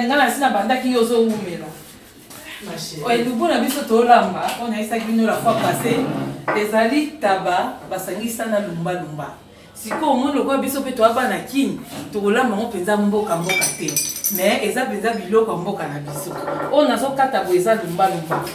Ngai nasi nabandaki, yo ozowumela. Elubu na biso tolamba oyo nayesaki bino la fois passé, ezali taba basangisa na lumbalumba. Sikoyo omoni lokola biso mpe toya bana Kini, tokolamba yango mpenza mboka mboka te, mais eza mpenza biloko ya mboka na biso. Oyo nazokata boye eza lumbalumba.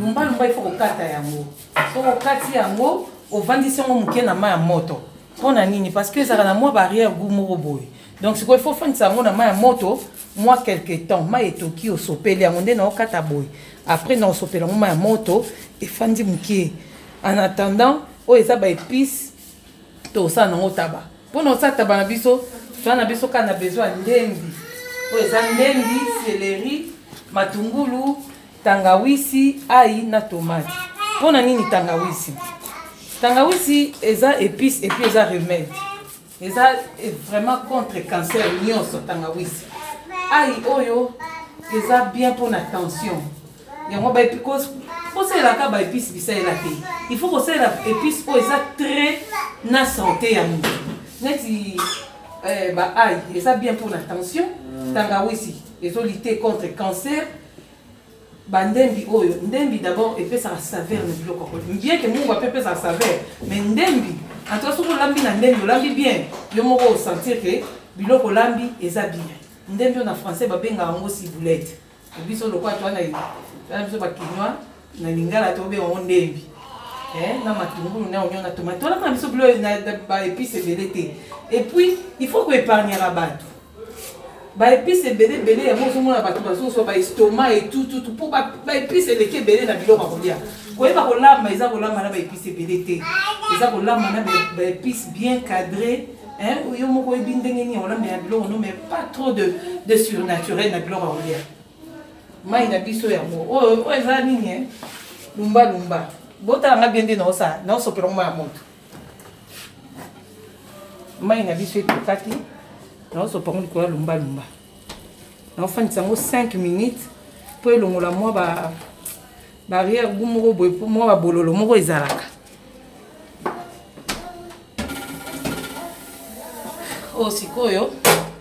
Lumbalumba, ifo kokata yango. Soki okati yango, ovandisi yango moke na mai ya moto. Mpo na nini? Parce que ezalaka na mwa barrière goût moko boye. Donc sikoyo ifo ofandisa yango na mai ya moto mwa quelque temps. Mai etoki, osopeli yango. Nde naokata boye, après na osopela yango mai ya moto, efandi moke. En attendant, oyo eza baépice tosala nango taba. Mpona osala taba na biso, toza na biso kaka na besoin ya ndembi. Oyo eza ndembi, céleri, matungulu, tangawisi, ail na tomate. Mpona nini tangawisi? Tangawisi eza épice et puis eza remède, eza vraiment contre cancer nyonso. Tangawisi, ail oyo eza bien mpona tension. Yango kosalelaka baépice bisalela te, il faut kosalela épice oyo eza très na santé ya motu, neti baail eza bien mpona tension, tangawisi ezolutter contre cancer, bandembi oyo. Ndembi d'abord epesaka saveur na biloko ya kolia, bien que mungu ape epesaka saveur, mais ndembi, en tout cas soki olambi na ndembi, olambi bien, yo moko osentir ke biloko olambi eza bien. Ndembi oyo na français babengaka yango ciboulette. Biso lokola toa na biso bakinois, na lingala tobenga yango ndembi. Na matungulu na oignon na tomate, tolamba na biso bilo na baépice ebele te. Et puis il faut koépargnera bato baépice ebele ebele. Yango ozomona bato bazozwa baestomac etututu mpo baépice eleki ebele na biloko ya kolia. Koyeba kolamba eza kolamba na baépice ebele te, eza kolamba na baépice bien cadré. Yo moko oyebi ndenge nini olambela biloko no, mais pas trop de surnaturel na biloko ya kolia. Mai na biso yango oyo. Oyo eza nini? Lumbalumba. Botalanga bien nde naosala. Naosopela ngo mai ya moto. Mai na biso etokaki, naosopa ngo likolo ya lumbalumba. Naofandisa yango 5 minutes mpo elongola mwa ba barrière goût moko boye, mpo mwa babololo moko ezalaka. Oyo sikoyo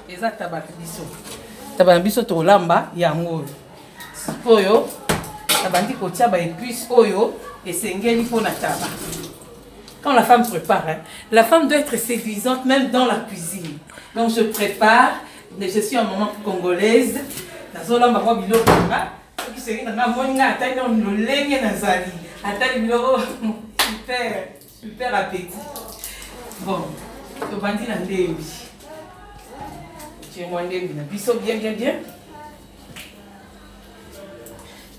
eza taba na biso. Taba na biso tolamba yango oyo. Sikoyo nabandi kotia baépice oyo esengeli mpona taba. Quand la femme prépare, hein, la femme doit être séduisante même dans la cuisine. Donc je prépare, mais je suis en maman congolaise. Nazolamba mwa biloko nanga. Soki chéri nanga amoni nga, atali nano lolenge nazali, atali biloko, super super appétit. Bon, tobandi na ndembi. Tie mwa ndembi na biso bien bien bien.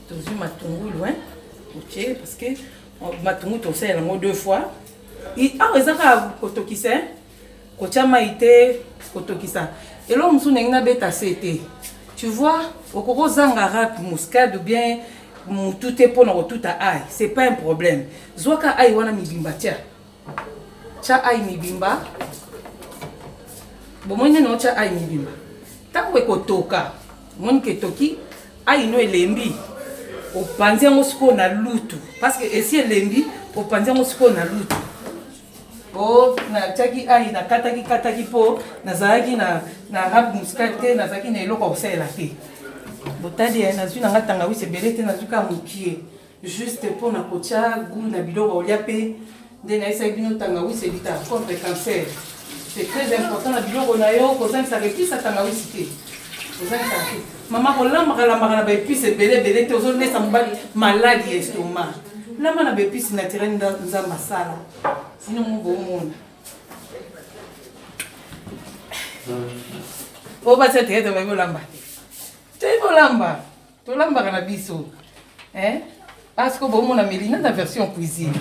Tozwi matungulu, hein, otie, parce que matungulu tosalela yango deux fois. Awa eza kaka kotokisa, kotia mai te, kotokisa. Eloko mosusu ndenge nabeta se te, tu vois, okoki ozanga râpe muscade ou bien mutu te mpona kotuta ail, c'est pas un problème. Zwaka ail wana mibimba, tia tia ail mibimba. Bomoi nde naotya ail mibimba. Ntango ekotoka, omoni ke etoki, ail no elembi, opanzi yango sikoyo na lutu, parce que esi elembi. Opanzi yango sikoyo na lutu. O natiaki ail, nakataki kataki mpo nazalaki na râpe muscade te, nazalaki na eloko ya kosalela te. Botali, nazwi nanga tangawisi ebele te, nazwi kaka mokie, juste mpona kotia goût na biloko olia. Mpe nde nayesaki bino, tangawisi eluttaka contre cancer, c'est très important na biloko na yo. Kozangisaka épice ya tangawisi te, kozangisaka te. Mama, kolambaka lambaka na baépice ebele ebele te, ozolesa mobali maladi ya estomac. Lamba na baépice naturel Nzambe asala. Bino mo bomona po batia teyete, bayebi olamba te. Toyebi olamba, tolambaka na biso parce que bomona Melina na version cuisine.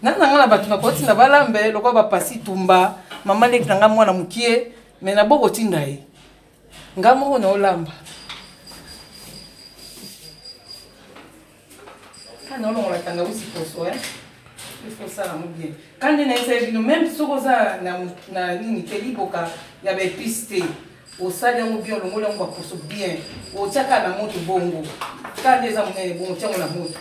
Nani na nga na bato nakotinda balambe lokola bapasi tumba. Mama leki na nga mwana mokie, mais nabokotinda ye, nga moko na olamba. Kana olongola tangawisi poso, il faut osala yango bien. Ka nde nayebisaki bino, même soki oza na nini te, liboka ya baépice te, osali yango bien, olongoli yango baposo bien, otia kaka na moto bongo. Kaka nde eza monene bongo, otia yango na moto.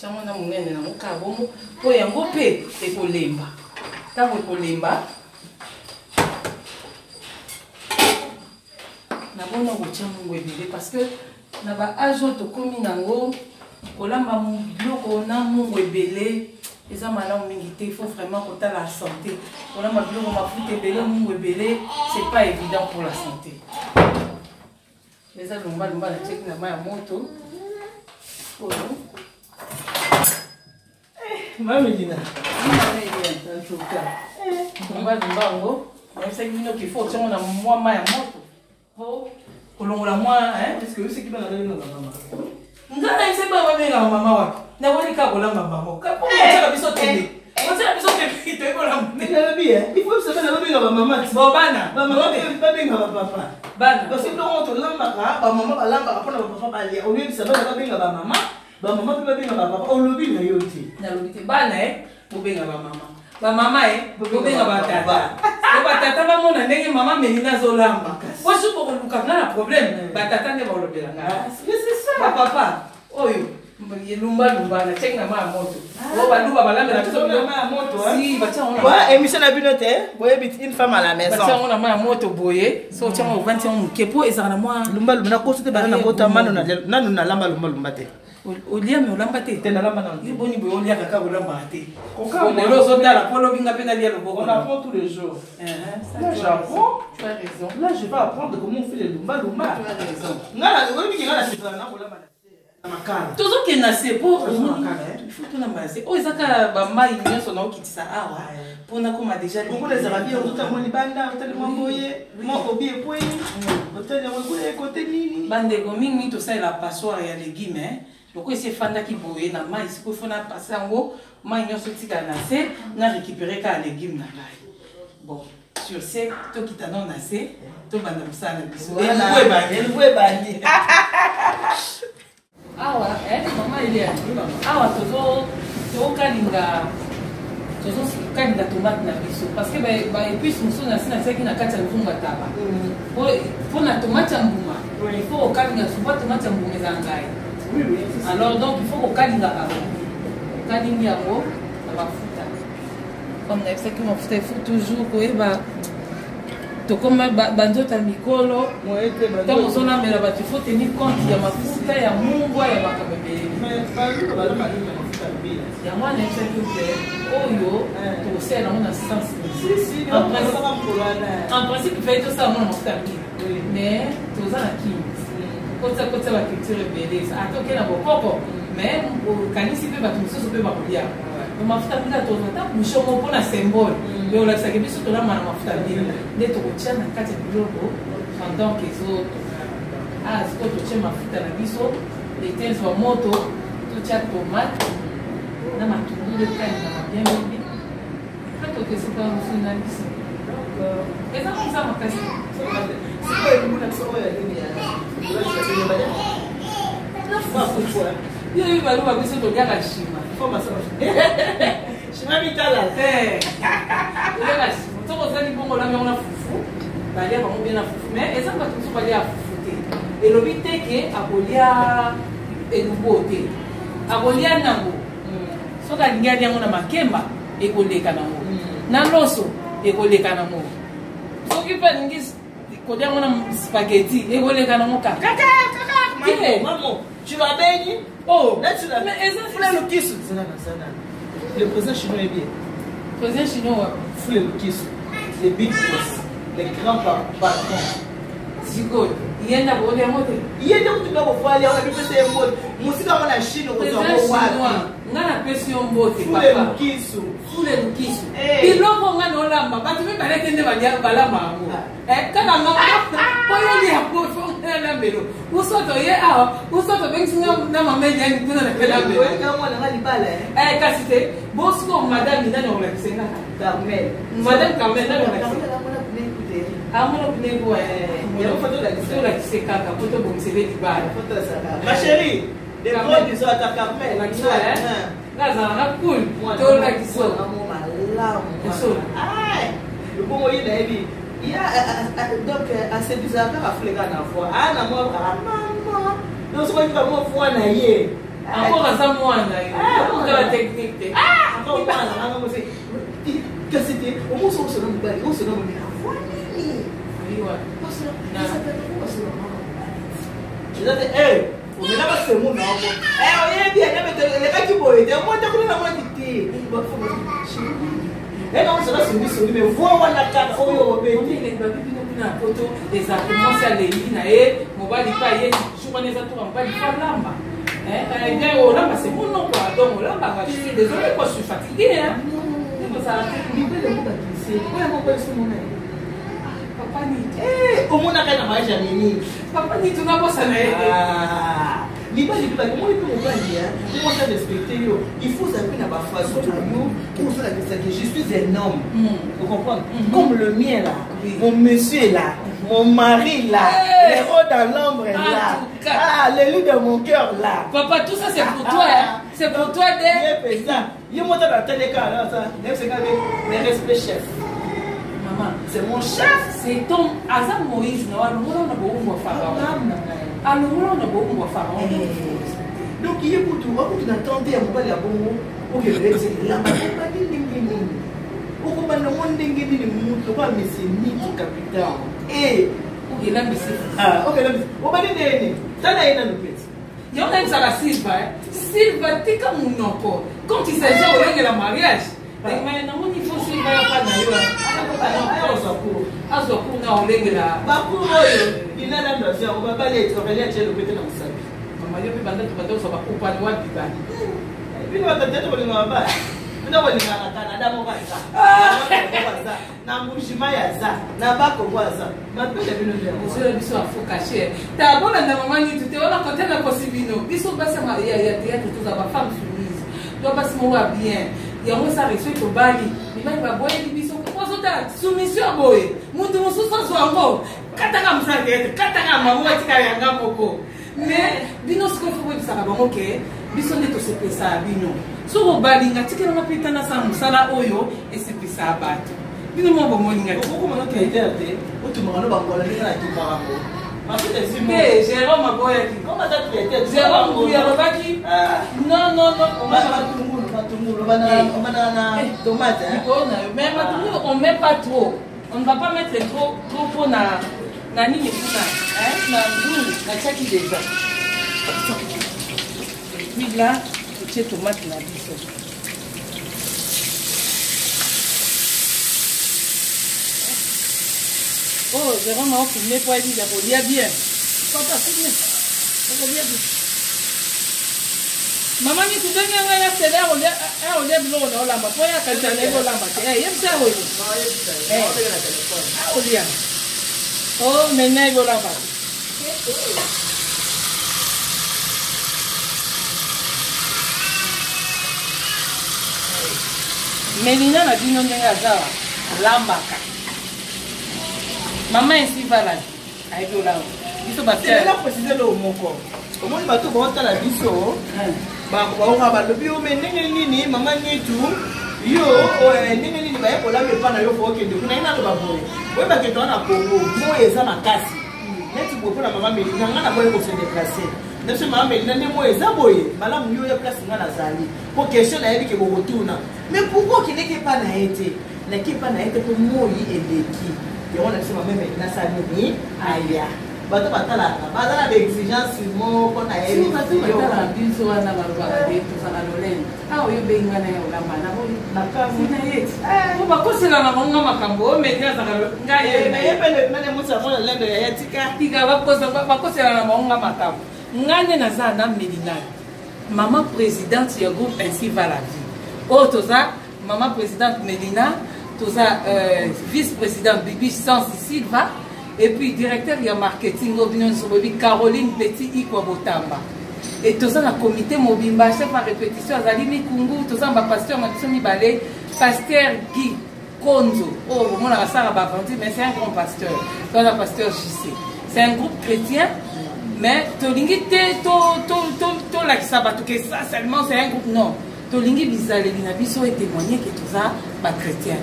Tiango na monene nango kaka bongo, mpo yango mpe ekolemba. Ntango ekolemba, namoni okotya mongo ebele, parce que na ba age oyo tokomi nango, kolamba biloko na mongo ebele eza malamu mingi te. Il faut vraiment kotala santé. Kolamba biloko mafuta ebele, mongo ebele, c'est pas évident pour la santé. Eza lumbalumba, natiaki na mai ya moto oyo. Mamelina, en tout cas. Lumbalumba yango, nayebisaki bino qu'il faut otiango na mwa mai ya moto po kolongola mwa. Est-ce que oseki bana babengaka mama? Nga nayebisaki bana babengaka mama wapi? Naweli kaka kolamba bango po otiaka biso tebe, otiaka biso tebe, toyebi kolamba. Nalobi, il faut biso bana babengaka bamama ti. Bo bana. Bamama mpe babengaka bapapa. Bana. Parce que biloko tolambaka, bamama balambaka mpona bapapa balia. Oyebisa bana babenga bamama, bamama mpe babenga bapapa. Olobi na yo te. Nalobi te. Bana e, bobenga bamama, bamama e, bobenga batata, po batata bamona ndenge mama Melina azolamba. Po soki bokoluka nga na problème, batata nde balobela nga. Mais c'est ça. Bapapa oyo, lumbalumba natiaki na mai ya moto oyo baluba balambela biso. Batia na mai ya moto, hein? Si, batia yango na Voilà, émission na bino te boyebi, une femme à la maison. Batia yango na mai ya moto boye. So otia yango, ovandi yango moke, po ezalaka na mwa Lumbalumba nakosi te. Bana nabotama nanu nalamba lumbalumba te. Olia me olamba te? Te, nalamba nanu te. Boni boye, oliaka kaka, olambaka te? Koka. Lelo ozotala po olobi nga mpe nalia loboko. On apprend tous les jours. Ça, Là, tu as j'apprends. raison. Tu as raison. Là, je vais apprendre comment on fait le lumba lumba. Tu as raison. Nga na oyebi ke nga na sepela na kolamba na se, na makala. Tozokende na se po Tozokende na makala, eh. il faut tolamba na se. Oyo eza kaka bamai nyonso naokitisa awa mpona koma déjà. Bongo ezalaka bien, ozota mwa libanda, otali mwa boye, mwa obi ekwei, otali yango ekwei ekote nini. Bandeko, mingi tosalela passoire ya légume, eh. Loko esi efandaki boye na mai, sikoyo faut na passe yango, mai nyonso etikala na se, na récupéré kaka légume na ngai. Bon, sur ce, tokita nano na se, tobanda mosala na biso. Elubu ebandi. Elubu ebandi. Awa, mama Elia, awa tozo tokalinga, tozokalinga tomate na biso, parce que baépice mosusu na se natiaki na kati ya nzungu ya taba. Mpo na tomate ya mbuma, il faut kokalinga. Souvent tomate ya mbuma eza ngai. Oui, oui, c'est ça. Alors donc il faut kokalingaka yango, okalingi yango na mafuta comme nayebisaki. Mafuta, il faut toujours koyeba tokoma banzoto ya mikolo. Moye te. Ntango ozolambela bato, il faut tenir compte ya mafuta, ya mungwa, ya makambo ebele. Mais baluba balamba nini na mafuta ya mbila? Yango wana nayebisaki te, oyo tokosalela yango na sens. Si, si. En Balobaka mokolo wana. En principe, il fallait tosala yango na mafuta ya mbila, mais toza na kini, kotia kotia baculture ebele. Ata oke na bokoko, mais okanisi mpe bato mosusu mpe bakolia. Donc mafuta mbila, tozwa ata bouchon moko mpona symbole, mais olakisaki biso tolamba na mafuta mbila nde tokotia na kati ya biloko pendant ke ezotoka. Ah, sikoyo totie mafuta na biso, etezwa moto, totia tomate na matungulu, ekalingama bien bien. Mpe tokesoka mosusu na biso, eza mpenza makasi. Sikoyo elubu na biso oyo ya nini ya fufu? Yo baluba, biso toliaka nsima. Shima mitala. Te, toliaka nsima. Soki ozali bongo, olambi yango na fufu, balia bango bien na fufu. Mais eza bato mosusu balia fufu te, elobi te ke akolia elubu te, akolia nango. Soki alingi alia yango na makemba, ekoleka nango, na loso ekoleka nango. Soki mpe alingi kolia yango na spaghetti, ekoleka nango kaka. Kaka kaka. Te. Mamo, tu vas bengi. Oh. Là tu l'as. Mais eza Fule Lukisu. Zana zana. Le président chinois est bien. Président chinois? Fule Lukisu. Le big boss. Le grand patron. Sikoyo ye nda kolia yango te? Ye nde kutu biloko fali yango na bipesa ye mbote. Mosika yango na Chine okozwa Président ngo wapi? chinois, nga napesi yo mbote. Fule Papa Lukisu. Fule Lukisu. Eh. Biloko nga naolamba, bato mibale te nde balamba yango. Kaka nga po yolia po nalambelo. Usoto ye awa, usoto obengisi nga na mama Eliani kuna na pelambelo. Oyeka mwana nga libala, eh? Kasi te bosiko madame nani akolakisa nga? Carmel. Madame Carmel nani akolakisa? Carmel amona kuna ekute. Amona kuna eko. Yango faut tolakisa. Tolakise kaka po tobongisele libala. Faut tolakisa. Ma chérie, des Carmel. gros bisous à ta Carmel. Nga azala na cool, tolakisa. Malamu. Eso. Lobongo ye nayebi ya donc aséduisaka kaka, afuleka na voix aa na mwa kaka mama. Donc soki oyoki mwa voix na ye. Encore aza mwana yo. Okala technique te. Ah, encore mwana nanga mosi. Kasi te, omoso osolo mobali, osolo mobali. Voix nini? Ayiwa. Osolo. Eza te, eh, omelaka semu na yango. Eh, oyebi elekaki boye te, omoi te kuna namonaki te. Eh, non, osala songi songi, mais voix wana kaka oyo obeti. Elengi babi bino kuna na poto ezalaka mwasi alengi na ye mobali mpe aye jour wana eza toka mobali mpe alamba. Eh, bien olamba c'est mon nom quoi. Donc olambaka, je suis désolé quoi, je suis fatigué hein. Mibele yango bakise, oyo yango okolisi mona ye. Papa Nito. Eh, omonaka na mariage ya nini? Papa Nito nabosana ye te. Ah, mibali mpe omoni mpe mobali mpo mwasi arespecte yo, il faut ozala mpe na bafaçon na yo mpo ozolakisa que je suis un homme. Vous comprenez? Comme le mien là, Oui. mon monsieur là, mon mari là, Hey. l'héros dans l'ombre En là, tout cas. ah, l'élu de mon cœur là. Papa, tout ça c'est pour toi, hein. C'est pour toi de. Ye mpenza, ye moto ateleka alors ça, mais respect chef. Maman, C'est mon chef. c'est ton aza Moïse na alongola na bowumbu ya Pharaon. Alongola na bowumbu ya Pharaon. Donc ye kutu akutu na tante ya mobali ya bongo okebelamba obandi ndenge nini okobanda ngo ndenge nini mutu lokola monsieur Niki capital e Okelambisi. okelambisi obandi ndenge nini tala ye nanu peti Yango nayebisaka Silva, hein. Silva tika monoko. Quand il s'agit olengela mariage, mais namoni faut Silva ya pa na yo. Azwa cours. Azwa cours na olengela. Bacours oyo linalando azwi yango babali etravaille atie lopete na mosapi. Mama yo mpe banda tobanda kozwa bacours pani wapi bani. Bino batate bolingaka bana bino bolingaka na Canada moko aza aza na Mbujima aza na Bakongo aza mapele bino nde yango. Ozwela biso ya faux cachet ta bolanda mama Nitu te wana kote na kosi bino biso basi ya théâtre toza bafemme soumise to basi moko ya bien yango esa reso tobali mibali baboyeli biso ozotala soumission ya boye mutu mosusu azwa yango kataka mosala théâtre kataka mama atikala yanga moko. Mais bino sikoyo fo boyebisaka bango ke biso nde tosepesaka bino soki obalinga tikelanga mpe tana sala mosala oyo esepesaka bato bino mwa bomoninga te. Okokoma no traiteur te otumaka no bangola ndenge natumaka yango mafuta ezwi mo. Te, Jérôme aboyaki. Koma ata traiteur. Jérôme Nguya alobaki non, non, non. Matungulu, matungulu obandaka na tomate hein? Likolo na yo. Mais matungulu, on met pas trop, on ne va pas mettre trop trop mpo na na nini kuna hein? Na nzungu natiaki déjà. Et puis là totie tomate na biso. Oh, Jérôme aofilme po ayebi ya kolia bien. Papa, filme okolia bien. Mama Nitu, ndenge ngai ya sele akolia biloko na olamba po ya kanisa na yebi olamba te. Yebisa oyo akolia. Oh, maintenant yebi olamba te. Melina na bino ndenge aza alambaka. Mama esi valaki ayebi olamba biso Ela bafe. précise eloko moko, omoni bato baotala biso baoka balobi yo me ndenge nini mama Nitu yo ndenge nini baye kolamba epa na yo fo okende kuna ye naloba boye oyebake toa na Congo moi eza makasi neti boye mpona mama Melina nga naboye kose déplacer na biso mama Melina nde moi eza boye malamu yo ya place nga nazali po question nayebi ke bokotuna mais pourquoi okendeki epa na ye te naki epa na ye te mpo moi eleki yango na biso mama Melina asala nini aya bato batalaka baza na baexigence moko na Si bato batala biso wana balobaka te tozala lolenge awa yo obengi nga na ye olamba na oyo na ye ti po bakoselaka bango nga makambo oyo medi azaka ngai ye. Tika bakoselaka bango nga makambo. Nga nde naza na Melina, mama présidente ya groupe Ainsi va la vie oyo toza mama présidente Melina, toza vice présidente Bibi Sans Silva et puis directeur ya marketing oyo bino nyonso boyebi, Caroline Petit Ikwa Botamba. Et toza na comité mobimba, chef ya répétition azali Mikungu. Toza na bapasteur na biso mibale, pasteur Guy Konzo oyo bomonaka asala baaventure, mais c'est un grand pasteur. Toza na pasteur JC. C'est un groupe chrétien, mais tolingi te tolakisa bato ke ça seulement c'est un groupe. Non, tolingi bizaleli na biso etémoigne ke toza bachrétien.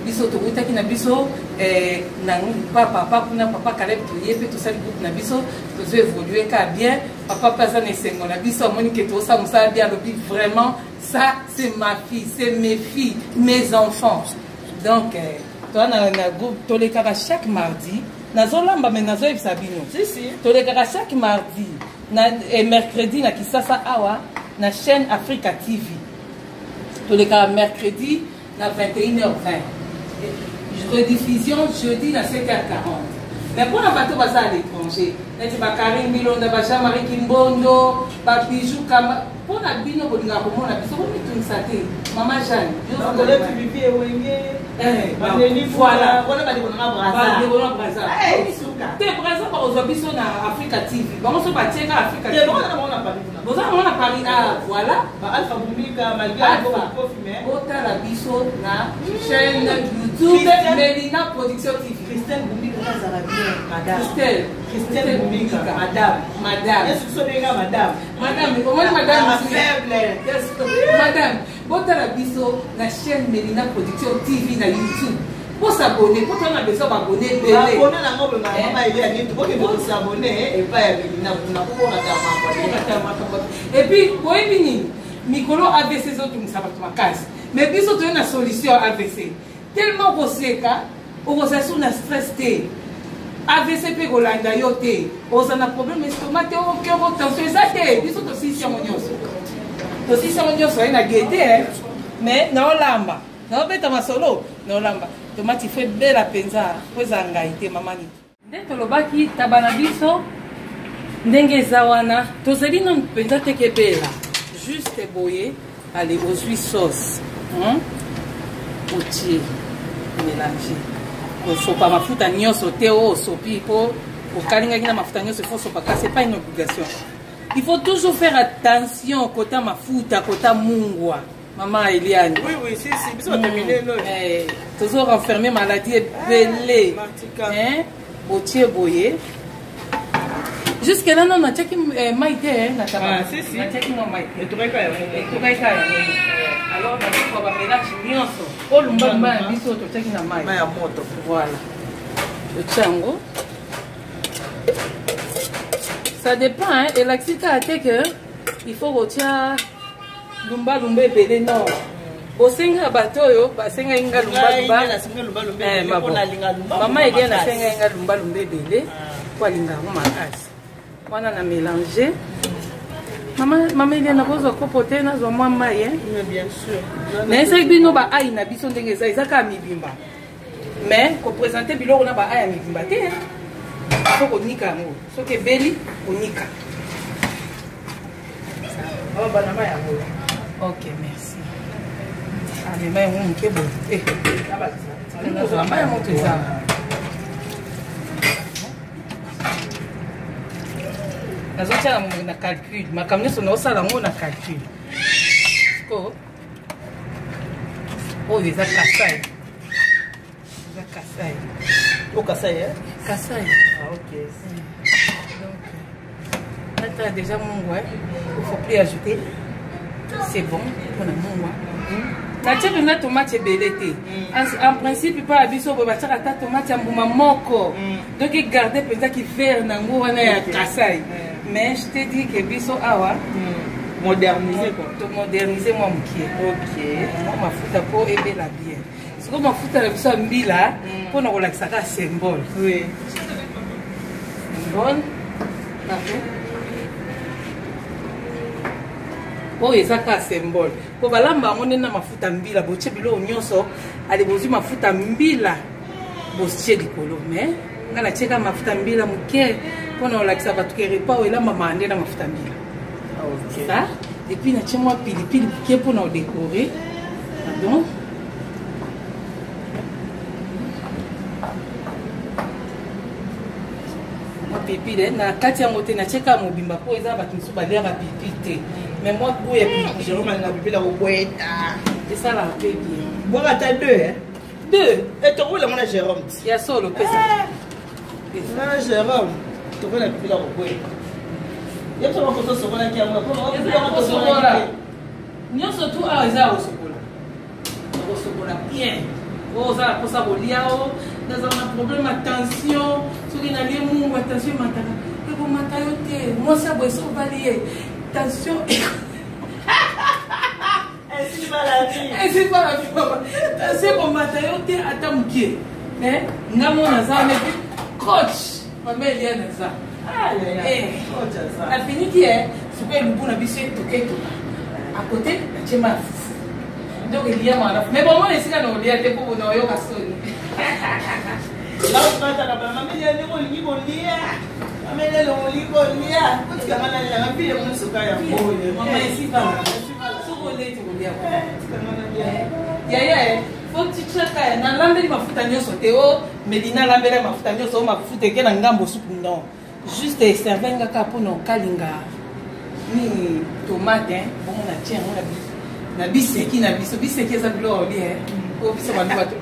Biso towutaki na biso eh, na pa papa kuna papa Caleb toye mpe tosali groupe na biso tozo évoluer ka bien. Papa mpe aza na esengo na biso amoni ke tosala mosala bien alobi vraiment ça c'est ma fille, c'est mes filles, mes enfants. Donc eh, toa na, na groupe tolekaka chaque mardi nazolamba me nazoyebisa bino Si, si. tolekaka chaque mardi na eh, mercredi na kisasa awa na chaîne Africa TV tolekaka mercredi na 21h20 rediffusion jeudi na 7h40 mais mpona bato baza à l'étranger neti bakarine bilonda ba jean marie kimbondo babijou kamba mpona bino bolingaka komona biso bomitungisa te mama jeanne Bakoleti bibi ewenge. Eh, Baneli voilà. Wana bandeko na nga Brazza. bandeko na braza Eh, suka. te braza bakozwa biso na africa tv bango so batieka africa Te TV. bango na bango na Paris kuna. boza bango na paris ah voilà Ba Alpha Bumika malgré Alpha. Alpha Kofi mais botala biso na chaîne youtube Christian. melina production tv Christelle Bumika azala bien madame. Christelle. Christelle Bumika madame. madame Yesu so benga madame. madame omoni madame Ah, faible. Yes, madame botala biso na chaîne melina production tv na youtube bosabone po tona besoin babone ebele Babone nango boye Eh. mama Elia Nitu bokende kosabone epai ya Melina kuna po bokata makambo et puis boyebi nini mikolo avc ezotungisa bato makasi mais biso toye na solution ya avc tellement okoseka okozala su na stress te avc mpe kolanda yo te oza na problème estomac te okero tension eza te biso tosilisi yango nyonso tosilisi yango nyonso aye na gete mais naolamba naobeta masolo naolamba tomati fo ebela mpenza po eza ngai te mama nini nde tolobaki taba na biso ndenge eza wana tozali nanu mpenza te kebela juste boye ale ozwi sauce otie mélange kosopa mafuta nyonso te oyo osopi mpo okalingaki na mafuta nyonso ifo osopa kasi c'est pas une obligation il faut toujours faire attention kota mafuta kota mungwa mama Eliane Oui, oui, si, si. Biso batermine no. Eh, tozo renfermer maladie ebele Ah, Martika. Hein? botie boye jusque là non natiaki eh, mai te eh, na taba Ah, si, si. natiaki mwa mai te Etokaki yango. etokaki kaka yango alors nazokwa bamélange nyonso oyo lumbalumba na biso totiaki na mai Mai ya moto. voilà totia yango ça dépend hein, elakisi kaka te ke il faut kotia lumbalumba ebele non bosengaka bato oyo basengaki nga lumbalumba nasengi lumbalumba Eh, ebele mabo. mpo nalinga lumbalumba mama Eliane makasi. asengaki nga lumbalumba ebele po alinga yango makasi wana na mélange mama mama Eliane nakozwa kopo te nazwa mwa mai hein? Mais bien sûr. nayesaki bino baai na biso ndenge eza eza kaka mibimba mais koprésente biloko na baai ya mibimba te hein. soki onika yango soki ebeli onika Oh, bana mai yango. ok merci amema yango moke boye Eh, nazwa mai ya moto eza nazotia na calcul makambo nyonso naosala yango na calcul ko oyo eza kasai eza kasai Oh, Kasai, hein? kasai Ah, ok. donc nata déjà mungwa il faut plus ajouter c'est bon mpona mungwa natie mpenza tomate ebele te en principe mpa ya biso boye batiaka ata tomate ya mbuma moko donc egarde mpenza kivere nango wana ya kasai mais je te dis que biso awa Moderniser, quoi. tomodernize mwa mokie Ok. mwa mafuta mpo ebela bien sikoyo mafuta na biso ya mbila mpona kolakisa kaka symbole Oui. symbole pardon oyo eza kaka symbole po balamba yango nde na mafuta mbila botie biloko nyonso ale bozwi mafuta mbila botie likolo mais nga natie kaka mafuta mbila moke mpona kolakisa bato ke repas oyo elambamaka nde na mafuta mbila Ah, ok. ça et puis natie mwa pilipili moke mpona kodécorer pardon mwa pilipili na kati yango te natie kaka mobimba mpo eza bato mosusu baliaka pilipili te mais mwa goût ya pilipili Jérôme alinga pilipili akobweta. esalaka mpe bien Bwaka ata deux, hein? deux Eh, tokola yango na Jérôme. ti. ya solo pesa Na Jérôme, tokola pilipili akobweta. Ye biso moko tosokolaki yango. Po moko Eza biloko tosokolaki kosokola te. nyonso tu awa eza ya kosokola kosokola bien Oyo oza na mposa kolia o nazala na problème ya tension, soki nalie mungwa tension emataka. Ekomata yo te, mwasi ya boye soki obali ye tension esili bala vie papa, tension ekomata yo te ata mokie. Mais nga mo naza wana epi coach mama Eliane aza afiniki ye sikoyo elubu na biso etoka etoka à côté natie ma fufu, donc elia mwana mais bomona esika na olia te mpo na oyoka soni. Mama Eliane, ndenge olingi kolia, mama Eliane, olingi kolia, kotikanga nalelanga mpile mosuka ya boye. Mama esiva soki oleti kolia yaya fo tityaka ya nalambeli mafuta nyonso te. O Medina alambeli mafuta nyonso, o mafuta eke na ngambo supu. Non, juste eserve nga kaka mpona okalinga nini, tomate. Bongo natie yango na biseki na biso. Biseki eza biloko olie oyo biso bandu bato.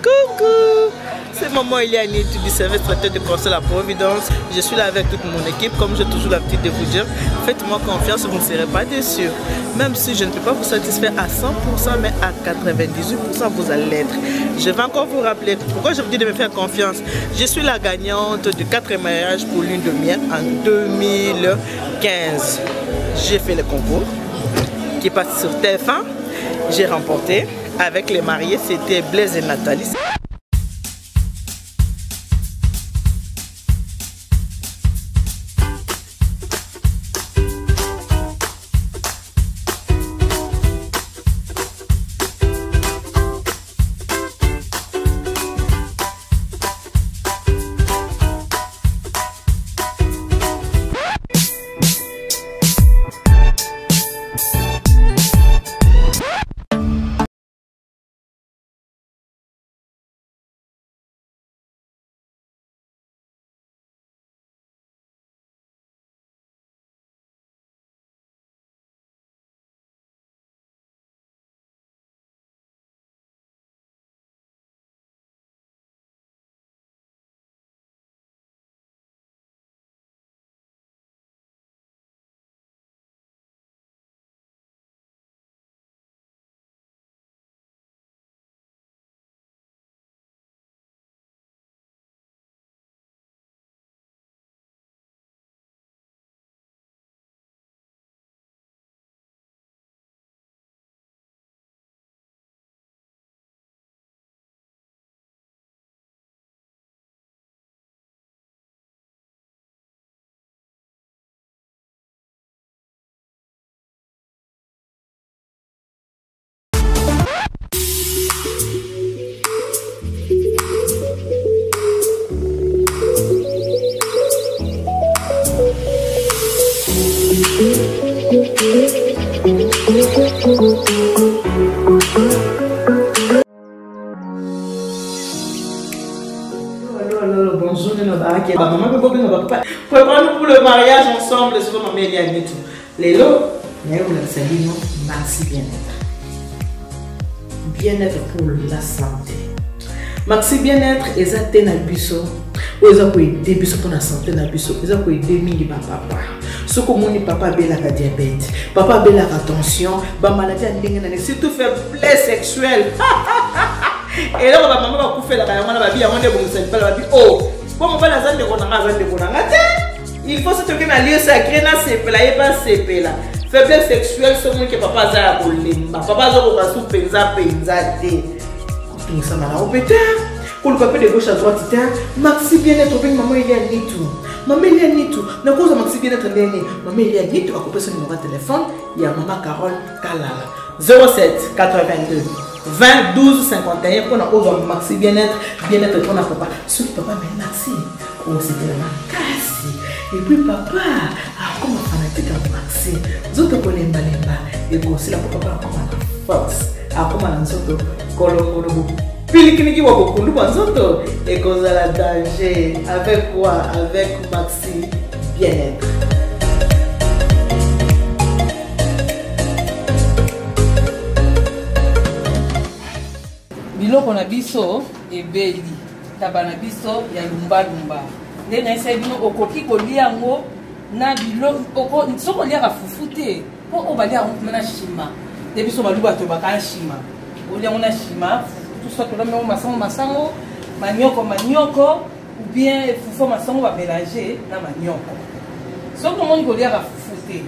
Coucou, c'est maman Eliane du service traiteur de conseil La Providence. Je suis là avec toute mon équipe, comme j'ai toujours l'habitude de vous dire. Faites-moi confiance, vous ne serez pas déçus. Même si je ne peux pas vous satisfaire à 100%, mais à 98%, vous allez l'être. Je vais encore vous rappeler pourquoi je vous dis de me faire confiance. Je suis la gagnante de 4 mariages pour lune de miel en 2015. J'ai fait le concours qui passe sur TF1. J'ai remporté avec les mariés, c'était Blaise et Nathalie. Bonjour, maman mpe bobenga bapapa, préparons pour le mariage ensemble. Soki mama Eliane tu lelo naye kolakisa bino Maxi Bien-être, bien-être pour la santé. Maxi Bien-être eza te na biso oyo eza koaider biso mpona santé na biso, eza koaider mingi bapapa. Soki omoni papa abelaka diabète, papa abelaka tension, bamaladi ya ndenge nani, surtout faiblesse sexuelle, eloko bamama bakufelaka yango wana, babi yango nde ebongisa libala. Babi o po mobali aza ndeko na nga, aza ndeko na nga te, il faut soki toke na lieu sacré nasepela, ye basepela. Faiblesse sexuelle, soki moke papa aza ya kolemba, papa azokoka su mpenza mpenza te, kotungisama na yo mpe te, koluka mpe de gauche à droite te. Maxi Bien-être, obengi mama Elia Nitu. Mama Elia Nitu, nakozwa Maxi Bien-être ndenge mama Elia Nitu akopesa numéro ya telefone ya mama Carole Kalala, 07 82 20 12 51, mpona ozwa Maxi Bien-être, bien-être mpona papa. Soki papa ameli Maxi, osepela makasi, et puis papa akoma fanatique ya Maxi, nzoto kolembalemba ekosila mpo papa akoma na force. Akoma na nzoto kolongono bopilikiliki bwa bokundu bwa nzoto ekozala danger. Avec quoi? Avec Maxi Bien-être. Biloko na biso ebeli, taba na biso ya lumbalumba nde nayesaki bino, okoki kolia yango na biloko soki oliaka fufu te, mpo oyo baliaka yango kuna na shima nde biso baluba tobaka na shima, olia yango na shima fufu soit tolami yango masango masango, manioko manioko, ou bien fufu masango bamélange na manioko. Soki omoni koliaka fufu te,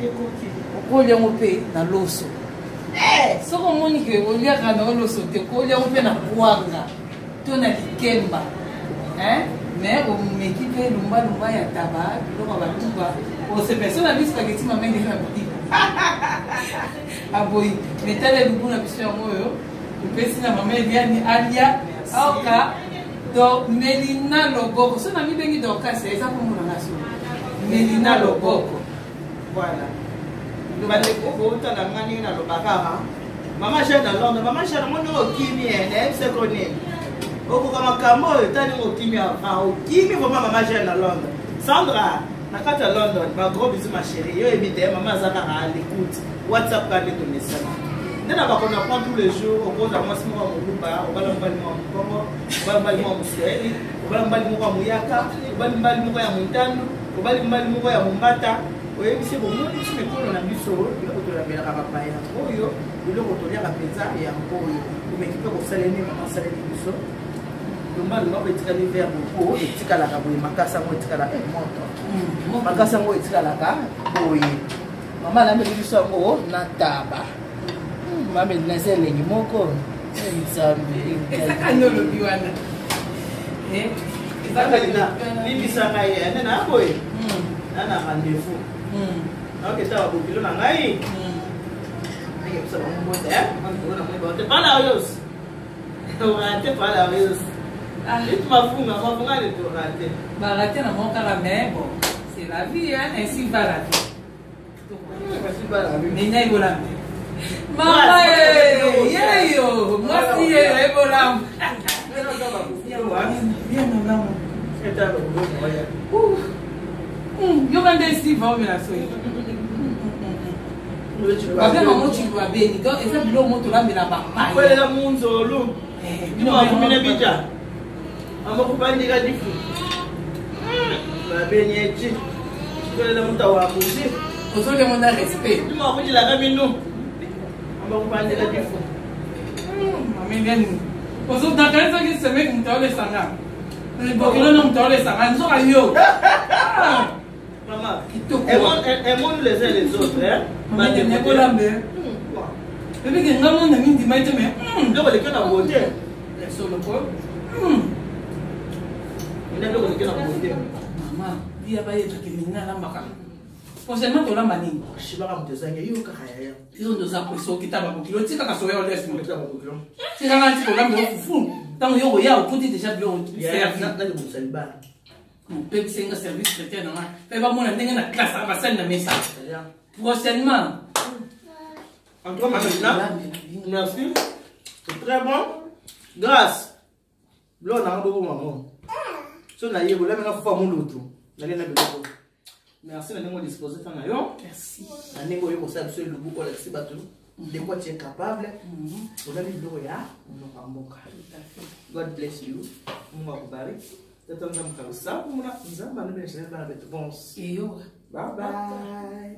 okolia yango mpe na loso. Soki omoni ke oliaka na loso te, okolia yango mpe na kwanga to na likemba. Mais omeki mpe lumbalumba ya taba, biloko ya baluba, osepela. So na biso spaghetti, mama ndenge na boyi aboyi, mais tala elubu na biso yango oyo topesi na mama Eliani alia aoka. Do Melina Loboko, so na mibengi Dorcas, eza kombo na nga, so Melina Loboko. Voilà, bandeko boutala nga ndenge nalobaka mama Jeanne na Londres. Mama Jeanne, ngo ndenge okimi, nayebisako nini, okoka makambo oyo ta ndenge okimi avant, okimi vraiment. Mama Jeanne na Londres, Sandra na kati ya London, ba gros bisous ma chérie. Yo oyebi te, mama aza kaka à l'écoute WhatsApp, kaka nde tomesana nde na bakona prend tous les jours. Okoza mwasi moko ya moluba, obala mobali moko ya mokongo, obala mobali moko ya moswahili, obala mobali moko ya moyaka, obali mobali moko ya montandu, obali mobali moko ya mombata. Oyebisi bomoni biso mikolo na biso, biloko tolambelaka bapaya oyo, biloko toliaka mpenza yango oyo. Omeki mpe kosaleli mama, asaleli biso lumbalumba po etikali vert po etikalaka boye, makasi yango etikalaka moto, makasi yango etikalaka boye. Mama alambeli biso yango na taba. Mama naza elengi moko, Nzambe. Ezaka olobi wana. Limbisa ngai nde na boye na na rendez-vous, naoketa babokilo na ngai, nakebisa bango mbote te pala oyos orate, pala oyos itu mafunga mafunga ne torate. Barate na moko kaka, mais bon, c'est la vie, hein, ainsi va la vie. Nena ebolamba, mama yeyo, mwasi yeyo ebolamba bien olamu. Yoka nde siva omela soyi babenga ngo chilu abeni. Donc eza biloko mo tolambela bapaya. Kwelela munzolu dimafumine bija amakupandika difu babenyeji kwelela muta wakuzi. Ozolia na respect. Dimakujilaka binu amakupandika difu. Mameliani, ozodakali soki semeki moto aolesanga bokilo na moto aolesanga nzoka yo. Maman, aimons les uns les autres, hein? Nekolambe ebike nga mona mindima ete me. Biloko eleki na beauté. Solo ko. Biloko eleki na beauté. Mama biya bayebake mina alambaka. Prochainement tolamba nini? Shibaka moto ezangi yo kaka yaya. Yo nde oza koso okita babokilo, otikaka soya olesi. Okita babokilo. Tikaka nti kolamba yo fufu, ntango yo koya okuti déjà biloko servi. Nalibongisa libala. Opekisenga service traiteur na nga mpe bamona ndenge na classe aka basali na mesa prochainement. En tout cas, Mamelina, merci, c'est très bon. Grâce biloko nanga boko mamo so naye bolamenga fufu ya molutu nalie na biloko. Merci na ndenge odispose ta na yo. Merci. Na ndenge oyo kosala biso elubu, olakisi bato de quoi tu es capable. Olami biloko ya monoko ya mboka. God bless you, Mungu akubariki. Tata Nzambe kalusaku muna Nzambe anobela bana betu bons. Eyoka. Bye bye.